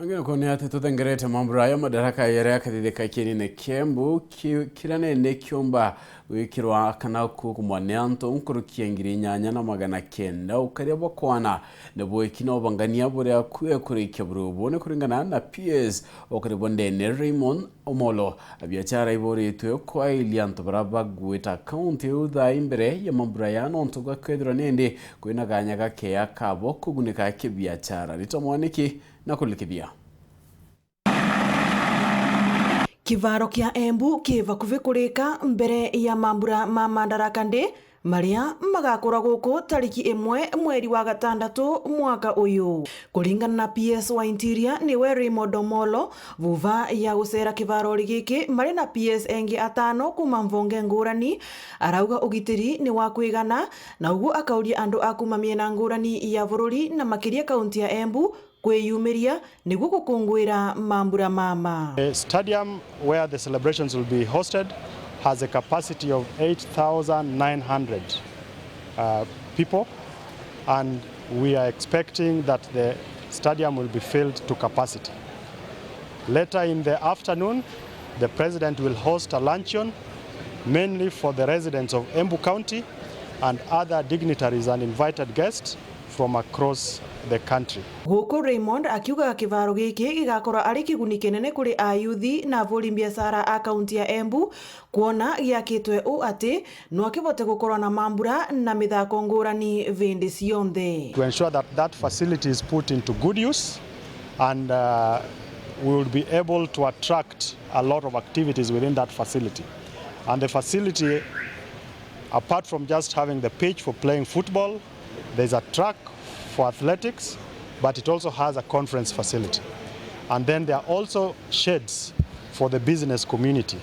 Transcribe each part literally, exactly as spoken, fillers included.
Ngina kwona ati tuthengerete mambura ya Madaraka jaria akathithika kienine kia Embu, ki-, kiria nene kiumba gwikirwa kana kukumwa ni antu nkuruki ya ngiri inyanya na magana kenda ukaria bwa kwana ni bwiki na ubangania buria kue kurikia buru bune kuringana na P S ukaribwa ndene Raymond Omolo. Abiachara iboritwe kwailia antu baria bagwita kaunti iu thaa imbere ya mambura ya nontu gakethirwa nindi kwina ganya gakea kabo kugunika kibiachara. Rita Mwaniki na kulikithia. Kivaro kia Embu ki vakuvi kurika mbere ya mambura ma Madaraka Day, maria magakora guku tariki imwe mweri wa gatandatu mwaka uyu. Kuringana na P S wa Interior, niwe Raymond Omolo, vuva ya gucera kivarori giki mari na P S engi atano kuma mvonge ngurani, arauga ugitiri ni wa kwigana, na uguo akauria andu a kuma miena ngurani ya bururi na makiria kaunti ya Embu kwiyumiria niguo gukunguira mambura mama. The stadium where the celebrations will be hosted has a capacity of eight thousand nine hundred, uh, people, and we are expecting that the stadium will be filled to capacity. Later in the afternoon, the president will host a luncheon mainly for the residents of Embu County and other dignitaries and invited guests from across the country. Guku Raymond akiugaga kivaro giki gigakorwa ari kiguni kinene kuri ayuthi na avuri biashara a kaunti ya Embu, kwona giakitwe uu ati no kivote gukorwa na mambura na mithako ngurani vindi cionthe. To ensure that that facility is put into good use and, uh, we will be able to attract a lot of activities within that facility. And the facility, apart from just having the pitch for playing football, there's a track for athletics, but it also has a conference facility. And then there are also sheds for the business community,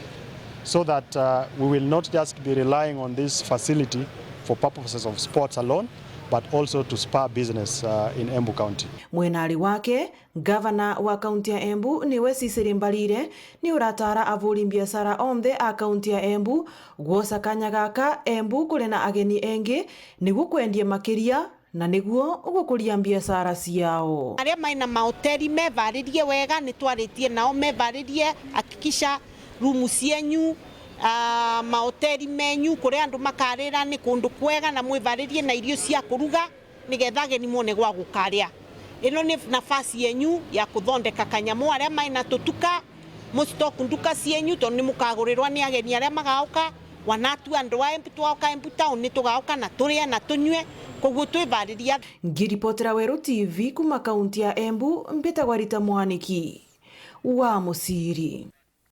so that, uh, we will not just be relying on this facility for purposes of sports alone, but also to spur business, uh, in Embu County. Mwenari wake, Gavana wa kaunti ya Embu niwe Cecily Mbarire ni urataara avuri biashara onthe a kaunti ya Embu gwosa kanya gaka Embu kuri na ageni engi niguo kwendia makiria na niguo gukuria biashara ciao. Aria mai na mahoteli mevaririe wega, ni twaritie nao mevaririe, hakikisha rumu cienyu, ah, mahoteli menyu kuria andu makarira ni kundu kwega na mwivaririe na irio cia kuruga. Nigetha ageni mone gwa gukaria. Ino ni nafasi yenyu ya kuthondeka kanyamu. Aria mai na tutuka, mu stock nduka cienyu, tondu ni mukagurirwa ni ageni aria magauka. Wanatua andu a Embu, twauka Embu town, ni tugauka na turie na tunyue, koguo twivariria. Ngiripotera Weru T V kuma kaunti ya Embu, mbitagwa Rita Mwaniki wa Muciri.